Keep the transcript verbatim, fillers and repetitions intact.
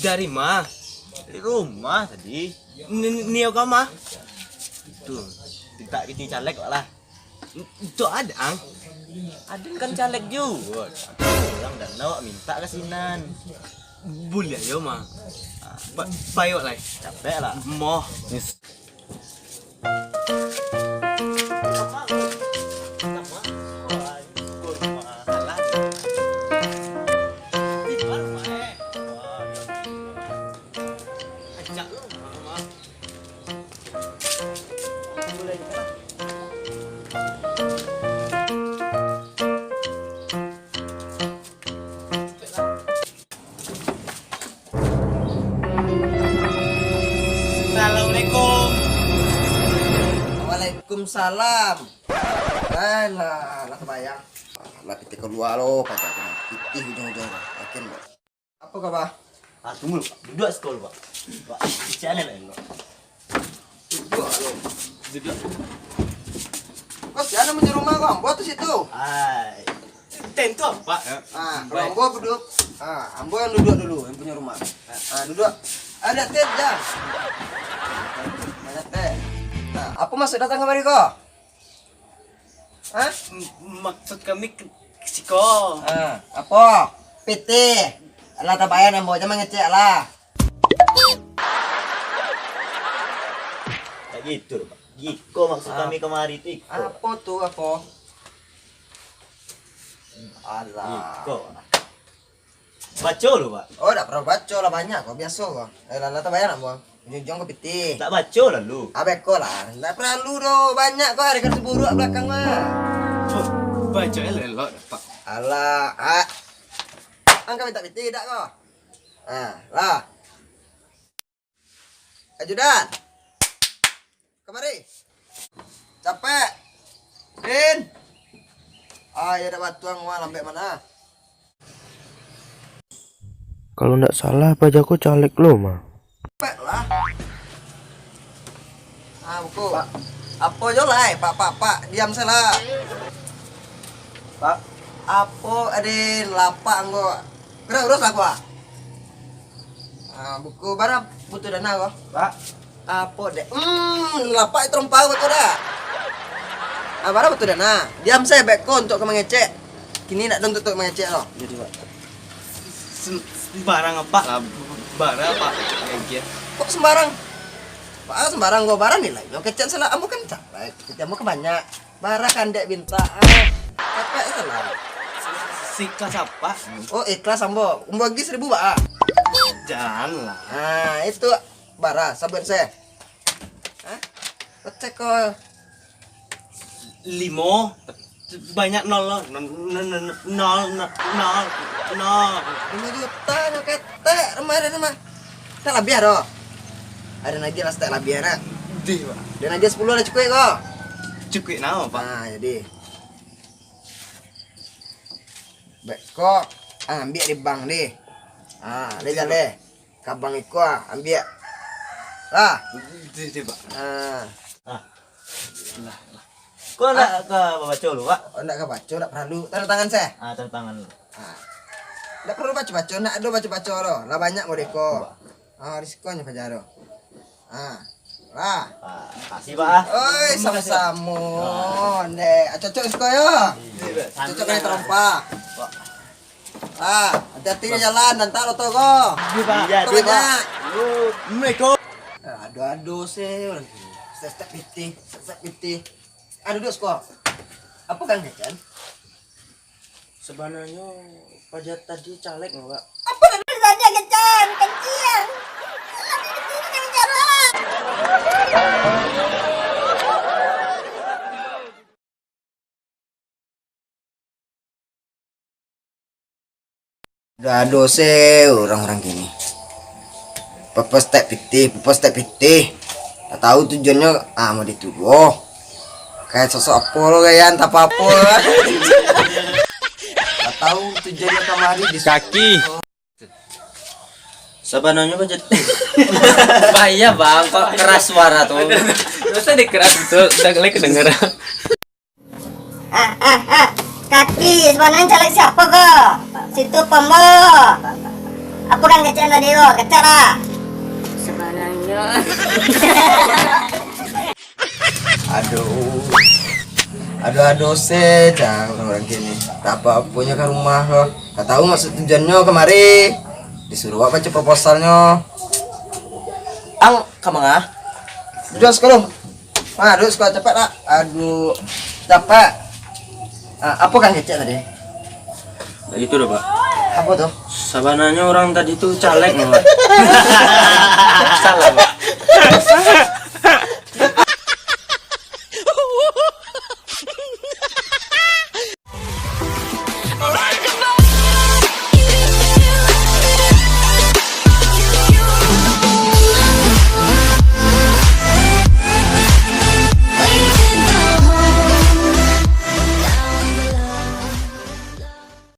Dari ma? Dari rumah tadi. Ni, ni, nio ka ma? Tu, mintak pitih caleg lah. Untuak aden ang? Aden kan caleg juo. Urang dan awak mintak ka sinan. Buliah yo ma. Ba-, bayok lai. Capek lah. Moh. Assalamualaikum. Waalaikumsalam. Alah, lah tabayang. Lah pitih kalua lo, paja kena pitih ujuang-ujuang tu. Yakin, Bos? Apo kaba? Ah, tunggu, Pak. Duduak siko lu, Pak. Pak, kecek aden lah, Pak. Duduak lo. Duduak. Kau siapa yang punya rumah kau? Ambo tu situ. Ai. Ten tu, Pak. Ah, kalau ambo duduk. Ah, ambo yang duduk dulu, yang punya rumah. Ah, duduk. Ada ten, Jang. Ada ten. Nah, apo maksud datang kamari ko? Hah? M-, maksud kami ke, ke siko. Ah, apo? Pitih. Alah tabayang ambo, jan mangecek lah. Tak gitu, Pak. Iko maksud kami kamari tu iko. Apo tu, apo? Alah. Iko. Baco lu, Pak. Oh, dak paralu baco lah, banyak ko, biaso ko. Eh, lah, lah tabayang nak, Bang? Ujuang-ujuang ko pitih. Tak baco lah lu. Abeh ko lah, dak paralu doh, banyak ko, ado kartu buruak balakang mah. Oh, baco elok-elok, Pak. Alah, ah. Angka minta pitih dak ko? Ah, lah. Ajudan. Kamari. Capek. Din. Ah, iyo dak batuang mah, lambek mah. Kalau ndak salah, paja ko caleg lo mah. Capek lah. Ah, buku. Pak. Apo jo lai, Pak, Pak, Pak. Diam salah. Pak. Apo, Din, lapak anggo. Kena urus lah, Pak. Ah, buku bara butuh dana ko? Pak. Apo dek? Hmm, lapak tarompa ko dak? Ah, bara butuh dana. Diam sajo beko untuak ka mangecek. Kini ndak ado untuak mangecek lo. Jadi, Pak. Sem-, sembarang apak lah. Bara, Pak. Kok sembarang? Pak, sembarang ko bara nilai. Lo kecek salah, ambo kan capek. Kecek ambo kan banyak. Bara kan dek minta, ah. Capek salah. Seikhlas apak. Oh, ikhlas ambo. Ambo bagi seribu, Pak. Janlah. Ah, itu bara, sabuik se. Hah? Kecek ko. Limo. Banyak nol lo. Nol, nol, nol, nol, nol, nol. Limo juta nyo ketek rumah den mah. Tak labiah doh. Ado lagi lah, tak labiah nak. Dih, Pak. Dan lagi sepuluh lah cukuik ko. Cukuik namo, Pak? Ah, jadi. Beko, ah, ambiak di bank dih. Ah, le jaleh. Ka bank iko, ah, ambiak. Lah. Dih, dih, Pak. Ah. Ah. Lah, lah. Ko ndak ka baco lu, Pak? Oh, ndak ka baco, ndak paralu. Tanda tangan se. Ah, tanda tangan lu. Ah. Ndak paralu baco-baco, ndak ado baco-baco lo. Lah banyak modeko. Pak. Ah, risikonyo paja tu. Ah. Lah. Ah, makasih, Pak. Oi, samo-samo. Ndeh, ah, cocok risiko yo. Cocok kali tarompa. Pak. Ah, hati-hati di jalan, dan tak loto ko. Iya, Pak. Iya, Pak. Banyak. Assalamualaikum. Eh, ado-ado se urang sini. Step-step pitih, step-step pitih. Ah, duduk siko. Apo kan, Chan? Sabananyo, paja tadi caleg nggak, Pak? Apo nan tadi, Chan? Kanciang. Tadi di sini kan jalan. Ado-ado se urang-urang kini. Pepestek pitih, pepestek pitih. Tak tahu tujuannyo, ah, mau dituduh. Kayak sosok apo lo, kayak entah apo-apo. Tak tahu tujuannyo kamari di kaki. Sabananyo paja. Bahaya, Bang, kok keras suara tu. Nggak usah dikeras betul, udah mulai kedengeran. Ah, ah, ah. Kaki, sabananyo caleg siapo ko? Situ Pombo. Apo kan kecek tadi tu? Kecek lah. Sabananyo. Aduh. Aduh, aduh, se, cang, urang kini. Tak apo-aponyo ka rumah ko. Tak tahu maksud tujuannyo kamari. Disuruah baco proposalnyo. Ang, ka manga? Duduak siko lu. Ah, duduak siko, capek lah. Aduh, capek. Ah, apo kan kecek tadi? Itu doh, Pak. Apo tu? Sabananyo urang tadi tu caleg, Pak. Salah, Pak.